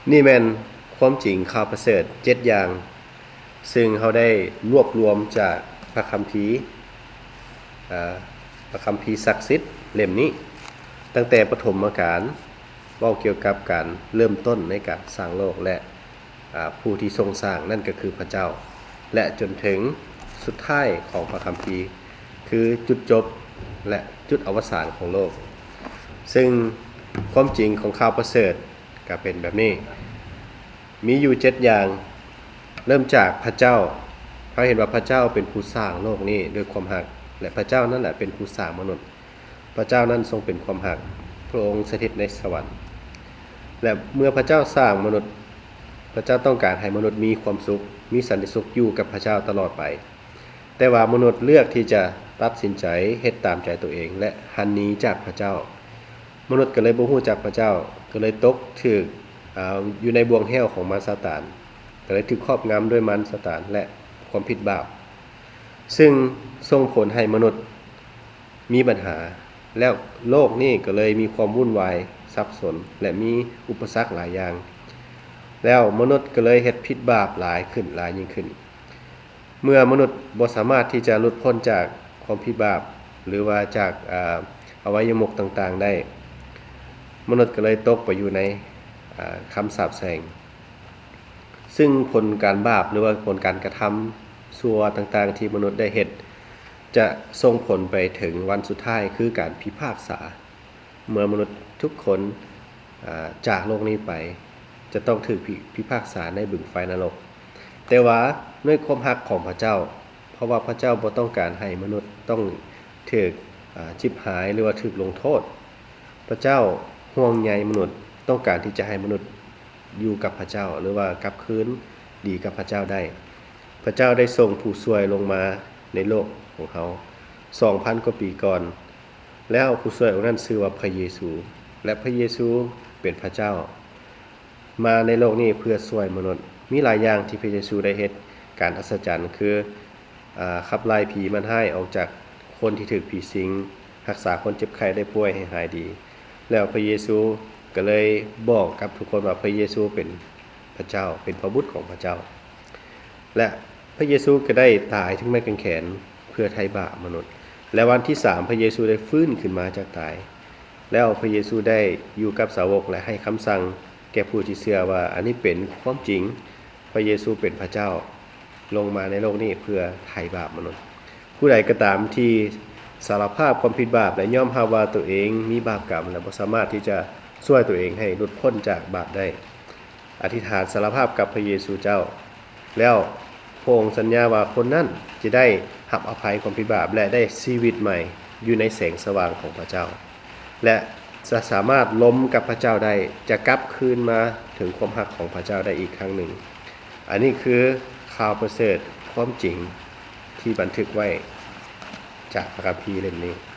ນີ້ແມ່ນຄວາມຈິງຂ່າວປະເສີດເຈັດຢ່າງ ຊຶ່ງເຮົາໄດ້ລວບລວມຈາກພະຄຳພີ ເອີ ພະຄຳພີສັກສິດເຫຼັ້ມນີ້ ຕັ້ງແຕ່ປະຖົມມະການ ເວົ້າກ່ຽວກັບການເລີ່ມຕົ້ນໃນການສ້າງໂລກ ແລະ ອາ ຜູ້ທີ່ຊົງສ້າງ ນັ້ນກໍຄືພະເຈົ້າ ແລະ ຈົນເຖິງສຸດທ້າຍຂອງພະຄຳພີ ຄືຈຸດຈົບ ແລະ ຈຸດອະວະສານຂອງໂລກ. ຊຶ່ງຄວາມຈິງຂອງຂ່າວປະເສີດກໍເປັນແບບນີ້ ມີຢູ່ເຈັດຢ່າງ. ເລີ່ມຈາກພະເຈົ້າ. ເຮົາເຫັນວ່າພະເຈົ້າເປັນຜູ້ສ້າງໂລກນີ້ດ້ວຍຄວາມຮັກ ແລະ ພະເຈົ້ານັ້ນແຫຼະເປັນຜູ້ສ້າງມະນຸດ. ພະເຈົ້ານັ້ນຊົງເປັນຄວາມຮັກ, ພະອົງສະຖິດໃນສະຫວັນ ແລະ ເມື່ອພະເຈົ້າສ້າງມະນຸດ, ພະເຈົ້າຕ້ອງການໃຫ້ມະນຸດມີຄວາມສຸກ, ມີສັນຕິສຸກຢູ່ກັບພະເຈົ້າຕະຫຼອດໄປ. ແຕ່ວ່າມະນຸດເລືອກທີ່ຈະຕັດສິນໃຈເຮັດຕາມໃຈຕົວເອງ ແລະ ຫັນໜີຈາກພະເຈົ້າ. ມະນຸດກໍເລີຍບໍ່ຮູ້ຈັກພະເຈົ້າ, ກໍເລີຍຕົກຖືກ ອາ ຢູ່ໃນບ່ວງແຫ້ວຂອງມານຊາຕານ, ກໍເລີຍຖືກຄອບງຳດ້ວຍມານຊາຕານ ແລະ ຄວາມຜິດບາບ, ຊຶ່ງສົ່ງຜົນໃຫ້ມະນຸດ ມີບັນຫາ ແລ້ວໂລກນີ້ກໍເລີຍມີຄວາມວຸ່ນວາຍສັບສົນ ແລະ ມີອຸປະສັກຫຼາຍຢ່າງ ແລ້ວມະນຸດກໍເລີຍເຮັດຜິດບາບຫຼາຍຂຶ້ນ ຫຼາຍຍິ່ງຂຶ້ນ. ເມື່ອມະນຸດບໍ່ສາມາດທີ່ຈະຫຼຸດພົ້ນຈາກຄວາມຜິດບາບ ຫຼືວ່າຈາກ ອາ ອະໄວຍະມຸກຕ່າງໆໄດ້, ມະນຸດກໍເລີຍຕົກໄປຢູ່ໃນ ອາ ຄຳສາບແຊ່ງ. ຊຶ່ງຜົນການບາບ ຫຼືວ່າຜົນການກະທຳຊົ່ວຕ່າງໆທີ່ມະນຸດໄດ້ເຮັດ ຈະສົ່ງຜົນໄປເຖິງວັນສຸດທ້າຍ ຄືການພິພາກສາ. ເມື່ອມະນຸດທຸກຄົນ ອາ ຈາກໂລກນີ້ໄປ ຈະຕ້ອງຖືກພິ ພິພາກສາໃນບຶງໄຟນະລົກ. ແຕ່ວ່າດ້ວຍຄວາມຮັກຂອງພະເຈົ້າ, ເພາະວ່າພະເຈົ້າບໍ່ຕ້ອງການໃຫ້ມະນຸດຕ້ອງຖືກ ອາ ຈິບຫາຍ ຫຼືວ່າຖືກລົງໂທດ. ພະເຈົ້າຫ່ວງໃຍມະນຸດ, ຕ້ອງການທີ່ຈະໃຫ້ມະນຸດ ຢູ່ກັບພະເຈົ້າ ຫຼືວ່າກັບຄືນດີກັບພະເຈົ້າໄດ້. ພະເຈົ້າໄດ້ສົ່ງຜູ້ຊ່ວຍລົງມາໃນໂລກຂອງເຮົາສອງພັນກວ່າປີກ່ອນ, ແລ້ວຜູ້ຊ່ວຍອົງນັ້ນຊື່ວ່າພະເຢຊູ ແລະ ພະເຢຊູເປັນພະເຈົ້າ ມາໃນໂລກນີ້ເພື່ອຊ່ວຍມະນຸດ. ມີຫຼາຍຢ່າງທີ່ພະເຢຊູໄດ້ເຮັດການອັດສະຈັນ ຄື ອາ ຂັບໄລ່ຜີມານຮ້າຍອອກຈາກຄົນທີ່ຖືກຜີສິງ, ຮັກສາຄົນເຈັບໄຂ້ໄດ້ປ່ວຍໃຫ້ຫາຍດີ. ແລ້ວພະເຢຊູກໍເລີຍບອກກັບທຸກຄົນວ່າພະເຢຊູເປັນພະເຈົ້າ, ເປັນພະບຸດຂອງພະເຈົ້າ. ແລະ ພະເຢຊູກໍໄດ້ຕາຍເທິງໄມ້ກາງແຂນເພື່ອໄຖ່ບາບມະນຸດ. ແລະ ວັນທີສາມ ພະເຢຊູໄດ້ຟື້ນຂຶ້ນມາຈາກຕາຍ. ແລ້ວພະເຢຊູໄດ້ຢູ່ກັບສາວົກ ແລະ ໃຫ້ຄຳສັ່ງແກ່ຜູ້ທີ່ເຊື່ອວ່າອັນນີ້ເປັນຄວາມຈິງ, ພະເຢຊູເປັນພະເຈົ້າ ລົງມາໃນໂລກນີ້ເພື່ອໄຖ່ບາບມະນຸດ. ຜູ້ໃດກໍຕາມທີ່ສາລະພາບຄວາມຜິດບາບ ແລະ ຍອມຮັບວ່າຕົວເອງມີບາບກຳ ແລະ ບໍ່ສາມາດທີ່ຈະຊ່ວຍຕົວເອງໃຫ້ຫຼຸດພົ້ນຈາກບາບໄດ້, ອະທິຖານສາລະພາບກັບພະເຢຊູເຈົ້າ, ແລ້ວພະອົງສັນຍາວ່າຄົນນັ້ນຈະໄດ້ຮັບອະໄພຄວາມຜິດບາບ ແລະ ໄດ້ຊີວິດໃໝ່ຢູ່ໃນແສງສະຫວ່າງຂອງພະເຈົ້າ ແລະ ຈະສາມາດລົມກັບພະເຈົ້າໄດ້, ຈະກັບຄືນມາເຖິງຄວາມຮັກຂອງພະເຈົ້າໄດ້ອີກຄັ້ງໜຶ່ງ. ອັນນີ້ຄືຂ່າວປະເສີດ, ຄວາມຈິງທີ່ບັນທຶກໄວ້ຈາກພະຄຳພີເຫຼັ້ມນີ້.